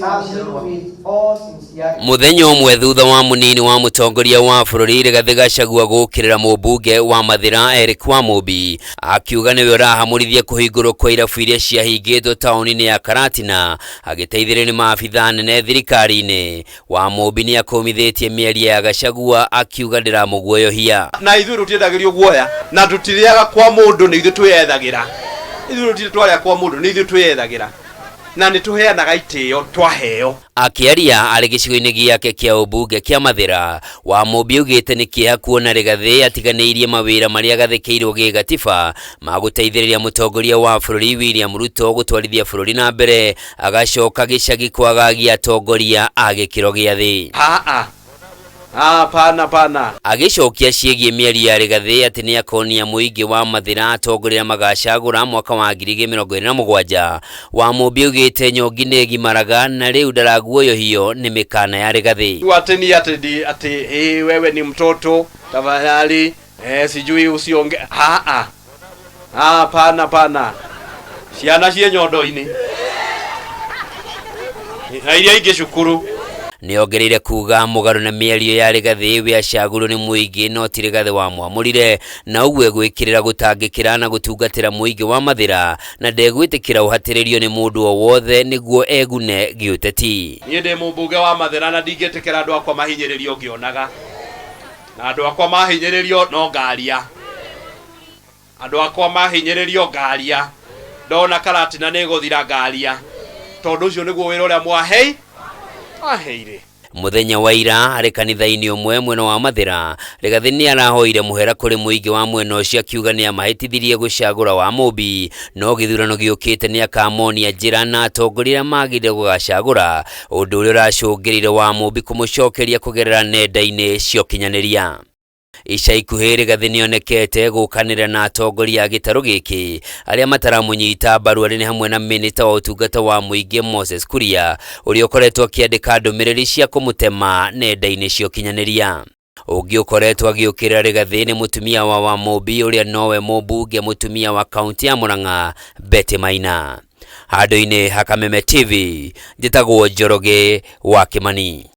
With all sincerity. Mũthenya ũmwe thutha wa mũnini wa mũtongoria wa bũrũri Rigathĩ Gachagua gũkĩrĩra mũmbunge wa Mathĩra Eric Wamũmbi akiuga nĩwe ũrahamũrithia kũhingũrwo kwa irabu iria ciahingĩtwo taũni-inĩ ya Karatina agĩteithĩrĩrio nĩ maabithaa anene thirikari-inĩ. Wamũmbi nĩ akũmithĩtie mĩario ya Gachagua akiuga ndĩramũguoyohia. Na ithuĩ tũtiendagĩrio guoya na tũtirĩaga kwa mũndũ, nĩ ithuĩ twĩyethagĩra. Ithuĩ tũtirĩ twarĩa kwa mũndũ, nĩ ithuĩ twĩyethagĩra na nĩ tũheanaga itĩo twaheo. Akĩaria arĩ gĩcigo-inĩ gĩake kĩa ũmbunge kĩa Mathĩra, Wamũmbi augĩte nĩ kĩeha kuona Rigathĩ atiganĩirie mawĩra marĩa agathĩkĩirwo gĩgatiba ma gũteithĩrĩria mũtongoria wa bũrũri William Ruto gũtwarithia bũrũri na mbere, agacoka gĩcagi kwagagia atongoria a gĩkĩro gĩa thĩ. Aa, hapana pana. Agĩcokia ciĩgiĩ mĩario ya Rigathĩ atĩ nĩ akonia mũingĩ wa Mathĩra atongoria magacagũra mwaka wa 2027, Wamũmbi augĩte nyongi nĩ ĩgimaraga na rĩu ndaraguoyohio nĩ mĩkana ya Rigathĩ. Tu atĩ ni atĩ ndi atĩ eh, wewe ni mtoto tafadhali, eh, sijui usionge. Aa, hapana pana, ciana ciĩ nyondo-inĩ na iria ingĩ cukuru. Nĩongereire kuga mũgarũ na mĩario ya Rigathĩ we acagũrwo nĩ mũingĩ no ti Rigathĩ wamwamũrire, na ũguo egwĩkĩrĩra gũtangĩkĩra na gũtungatĩra mũingĩ wa Mathĩra na ndegwĩtĩkĩra ũhatĩrĩrio nĩ mũndũ o wothe nĩguo egune gĩũteti. Niĩ ndĩ mũmbunge wa Mathĩra na ndingĩtĩkĩra andũ akwa mahinyĩrĩrio ngĩonaga, na andũ akwa mahinyĩrĩrio no ngaria, andũ akwa mahinyĩrĩrio ngaria, ndona Karatina nĩ gũthira ngaria, tondũ ũcio nĩguo wĩra ũrĩa mwahei mwaheire. Mũthenya wa ira arĩ kanitha-inĩ ũmwe mwena wa Mathĩra, Rigathĩ nĩ arahoire mũhera kũrĩ mũingĩ wa mwena ũcio akiuga nĩ amahĩtithirie gũcagũra Wamũmbi, no gĩthurano gĩũkĩte nĩ akamonia njĩra na atongoria arĩa magĩrĩire gũgacagũra, ũndũ ũrĩa ũracũngĩrĩire Wamũmbi kũmũcokeria kũgerera nenda-inĩ cia ũkinyanĩria. Ica ikuhĩ Rigathĩ nĩonekete gũkanĩrĩra na atongoria a gĩtarũ gĩkĩ arĩa mataramũnyita mbaru arĩa nĩ hamwe na mĩnĩsta wa ũtungata wa mũingĩ Moses Kuria ũrĩa ũkoretwo akĩandĩka ndũmĩrĩri cia kũmũtema nenda-inĩ cia ũkinyanĩria. Ũngĩ ũkoretwo agĩũkĩrĩra Rigathĩ nĩ mũtumia wa Wamũmbi ũrĩa nowe mũmbunge mũtumia wa kaunti ya Murang'a Betty Maina. Handũ-inĩ ha Kameme TV, njĩtagwo Njoroge wa Kĩmani.